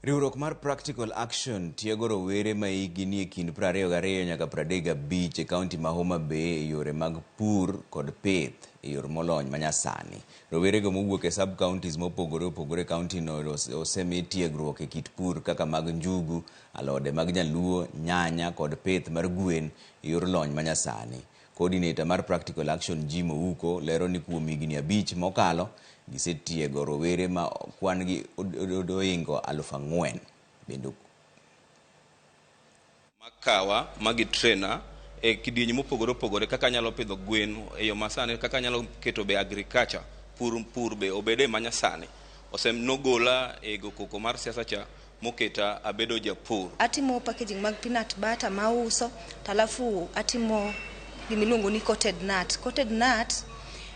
Riwruok mar Practical Action tiego rowere ma hikgi nie kind 22 nyaka 35 e kaunti ma Homa Bay e yore mag pur kod pith e yor molony manyasani. Rowerego mowuok e sub-counties mopogore opogore e kauntino osemi tiegruok e kit pur kaka mag njugu, alode mag nyaluo, nyanya kod pith mar gwen e yor lony manyasani. Coordinator mar Practical Action Jim Ouko lero ni kuom higni 5 mokalo gisetiego rowere ma kwan gi oingo 4,000. Bende makawa magi trainer e kidienje mopogore opogore kaka anyalo pidho gwen e yo masani, kaka anyalo keto be agriculture pur be obede manyasani. Ose nogola e go koko mar siasa cha moketa abedo japur. Atimo packaging mag peanut butter mauso to alafu atimo gimiluongo ni coated nut. Coated nut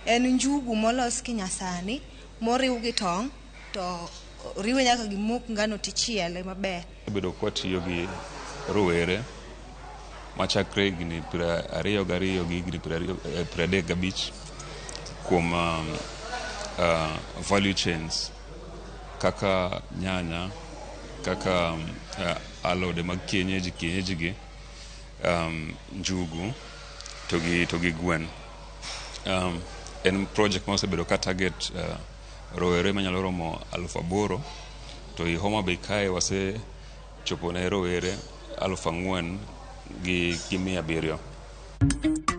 en njugu molos kinyasani moriw gi tong' to oriwe nyaka gi mok ngano tichiele maber. Bedo kwatiyo gi rowere machakre higni 22 gi higni 35 kuom value chains kaka nyanya, kaka alode mag kienyeji gi njugu to gi gwen. En project ma osebedo ka target rowere manyalo romo 8,000, to i Homa Bay kae wasechopo ne rowere 4700.